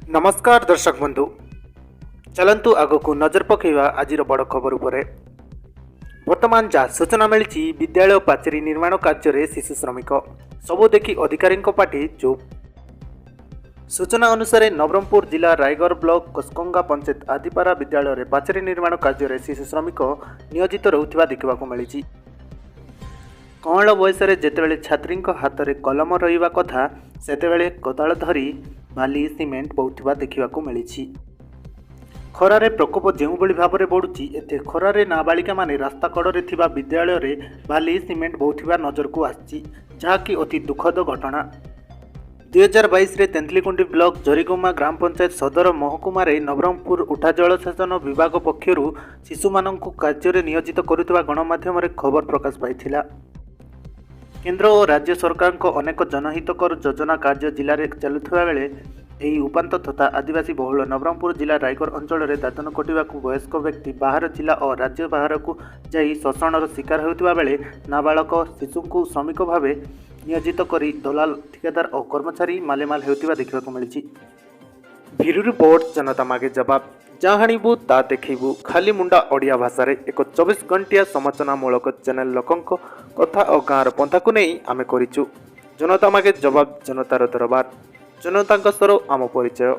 ନମସ୍କାର ଦର୍ଶକ ବନ୍ଧୁ, ଚାଲନ୍ତୁ ଆଗକୁ ନଜର ପକାଇବା ଆଜିର ବଡ଼ ଖବର ଉପରେ। ବର୍ତ୍ତମାନ ଯାହା ସୂଚନା ମିଳିଛି, ବିଦ୍ୟାଳୟ ପାଚେରୀ ନିର୍ମାଣ କାର୍ଯ୍ୟରେ ଶିଶୁ ଶ୍ରମିକ, ସବୁ ଦେଖି ଅଧିକାରୀଙ୍କ ପାଟି ଚୁପ୍। ସୂଚନା ଅନୁସାରେ, ନବରଙ୍ଗପୁର ଜିଲ୍ଲା ରାୟଗଡ଼ ବ୍ଲକ କସ୍କଙ୍ଗା ପଞ୍ଚାୟତ ଆଦିପାରା ବିଦ୍ୟାଳୟରେ ପାଚେରୀ ନିର୍ମାଣ କାର୍ଯ୍ୟରେ ଶିଶୁ ଶ୍ରମିକ ନିୟୋଜିତ ରହୁଥିବା ଦେଖିବାକୁ ମିଳିଛି। କଅଁଳ ବୟସରେ ଯେତେବେଳେ ଛାତ୍ରୀଙ୍କ ହାତରେ କଲମ ରହିବା କଥା, ସେତେବେଳେ କୋଦାଳ ଧରି ବାଲି ସିମେଣ୍ଟ ବୋହୁଥିବା ଦେଖିବାକୁ ମିଳିଛି। ଖରାରେ ପ୍ରକୋପ ଯେଉଁଭଳି ଭାବରେ ବଢ଼ୁଛି, ଏତେ ଖରାରେ ନାବାଳିକାମାନେ ରାସ୍ତା କଡ଼ରେ ଥିବା ବିଦ୍ୟାଳୟରେ ବାଲି ସିମେଣ୍ଟ ବୋହୁଥିବା ନଜରକୁ ଆସିଛି, ଯାହାକି ଅତି ଦୁଃଖଦ ଘଟଣା। 2022ରେ ତେନ୍ତୁଳିଖୁଣ୍ଟି ବ୍ଲକ ଜରିଗୁମା ଗ୍ରାମ ପଞ୍ଚାୟତ ସଦର ମହକୁମାରେ ନବରଙ୍ଗପୁର ଉଠା ଜଳସେଚନ ବିଭାଗ ପକ୍ଷରୁ ଶିଶୁମାନଙ୍କୁ କାର୍ଯ୍ୟରେ ନିୟୋଜିତ କରୁଥିବା ଗଣମାଧ୍ୟମରେ ଖବର ପ୍ରକାଶ ପାଇଥିଲା। କେନ୍ଦ୍ର ଓ ରାଜ୍ୟ ସରକାରଙ୍କ ଅନେକ ଜନହିତକର ଯୋଜନା କାର୍ଯ୍ୟ ଜିଲ୍ଲାରେ ଚାଲୁଥିବା ବେଳେ ଏହି ଉପାନ୍ତ ତଥା ଆଦିବାସୀ ବହୁଳ ନବରଙ୍ଗପୁର ଜିଲ୍ଲା ରାୟଗଡ଼ ଅଞ୍ଚଳରେ ଦାଦନ ଖଟିବାକୁ ବୟସ୍କ ବ୍ୟକ୍ତି ବାହାର ଜିଲ୍ଲା ଓ ରାଜ୍ୟ ବାହାରକୁ ଯାଇ ଶୋଷଣର ଶିକାର ହେଉଥିବା ବେଳେ ନାବାଳକ ଶିଶୁଙ୍କୁ ଶ୍ରମିକ ଭାବେ ନିୟୋଜିତ କରି ଦଲାଲ, ଠିକାଦାର ଓ କର୍ମଚାରୀ ମାଲେମାଲ ହେଉଥିବା ଦେଖିବାକୁ ମିଳିଛି। ବ୍ୟୁରୋ ରିପୋର୍ଟ, ଜନତା ମାଗେ ଜବାବ। ଯାହା ଆଣିବୁ ତା ଦେଖେଇବୁ, ଖାଲି ମୁଣ୍ଡା ଓଡ଼ିଆ ଭାଷାରେ ଏକ 24 ଘଣ୍ଟିଆ ସମାଲୋଚନାମୂଳକ ଚ୍ୟାନେଲ। ଲୋକଙ୍କ କଥା ଓ ଗାଁର ପନ୍ଥାକୁ ନେଇ ଆମେ କରିଛୁ ଜନତା ମାଗେ ଜବାବ। ଜନତାର ଦରବାର, ଜନତାଙ୍କ ସ୍ୱର ଆମ ପରିଚୟ।